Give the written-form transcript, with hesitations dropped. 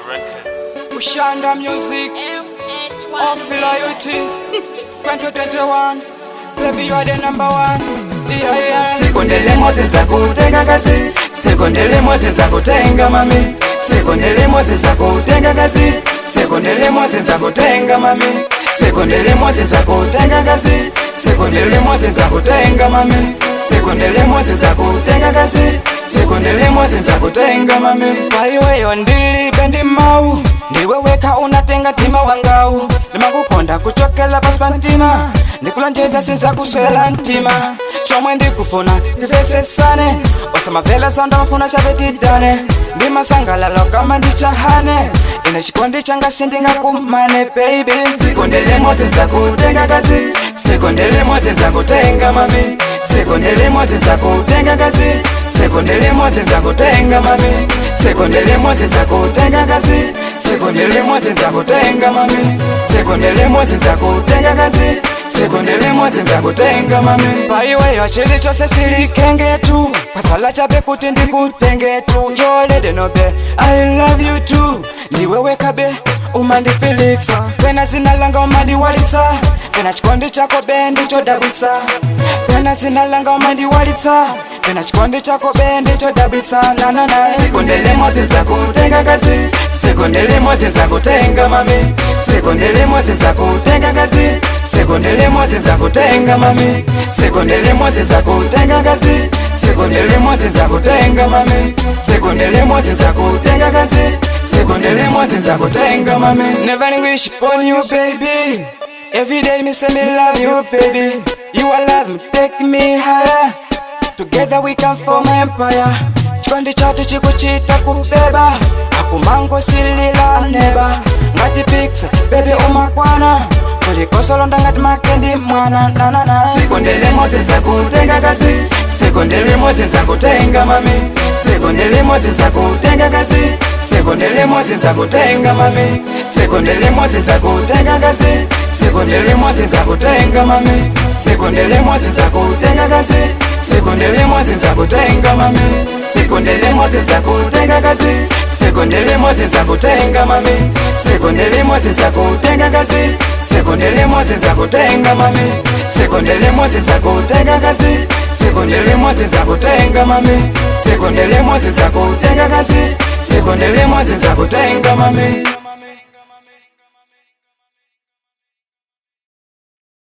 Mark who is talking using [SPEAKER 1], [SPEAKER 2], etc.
[SPEAKER 1] Records.
[SPEAKER 2] Ushanda Music, Off Loyalty, 2021. Baby, you are the number one. Yeah.
[SPEAKER 3] Sekonde limodzi nzakutenga kazi, sekonde limodzi nzakutenga mami, sekonde limodzi nzakutenga kazi, sekonde limodzi nzakutenga mami, sekonde limodzi nzakutenga kazi, sekonde limodzi nzakutenga mami, sekonde limodzi nzakutenga kazi, sekonde limodzi nzakutenga mami.
[SPEAKER 2] Kwa iweyo ndilibe ndi mau, ndiwe wekha unatenga mtima wangawu. Ndimakukonda kuchokela pasi pa mtima, ndikulonjeza sinzakuswela mtima. Chomwe ndikufuna ndimvesesane, osamavela zanda mafuna chabe tidane. Ndimasangalalo kama ndichahane, ine chikondi changa sindingakumane baby.
[SPEAKER 3] Sekonde limodzi nzakutenga kazi, sekonde limodzi nzakutenga mami, sekonde limodzi nzakutenga kazi, sekonde limodzi nzakutenga mami, sekonde limodzi nzakutenga kazi, sekonde limodzi nzakutenga mami, sekonde limodzi nzakutenga kazi, sekonde limodzi nzakutenga mami.
[SPEAKER 2] Paiweyo chilichonse chilikengetu, pasala chabe kuti ndikutengetu. Yoledenobe I love you too, ndiwe wekabe umandifilitsa, pena zinalanga umandiwalitsa, pena chikondi chako be ndichodabwitsa, pena zinalanga umandiwalitsa, pena chikondi chako be ndichodabwitsa nanana.
[SPEAKER 3] Sekonde limodzi nzakutenga kazi, sekonde limodzi nzakutenga mami, sekonde limodzi nzakutenga kazi, sekonde limodzi nzakutenga mami, sekonde limodzi nzakutenga kazi, sekonde limodzi nzakutenga mami, sekonde limodzi nzakutenga kazi, sekonde limodzi nzakutenga mami.
[SPEAKER 2] Never wish upon you, baby. Every day me say me love you, baby. You are love me, take me higher. Together we can form empire. Chikondi chathu chikuchita kubeba, akumango silila neba. Ngati pizza, baby umakwana. Kulikonse ngati makendi mwana na na na.
[SPEAKER 3] Sekonde limodzi nzakutenga kazi, sekonde limodzi nzakutenga mami, sekonde limodzi nzakutenga kazi, sekonde limodzi nzakutenga mami, sekonde limodzi nzakutenga kazi, sekonde limodzi nzakutenga mami, sekonde limodzi nzakutenga kazi, sekonde limodzi nzakutenga mami, sekonde limodzi nzakutenga kazi, sekonde limodzi nzakutenga mami, sekonde limodzi nzakutenga kazi, sekonde limodzi nzakutenga mami, sekonde limodzi nzakutenga kazi, sekonde limodzi nzakutenga mami, sekonde limodzi nzakutenga kazi, sekonde limodzi nzakutenga mami.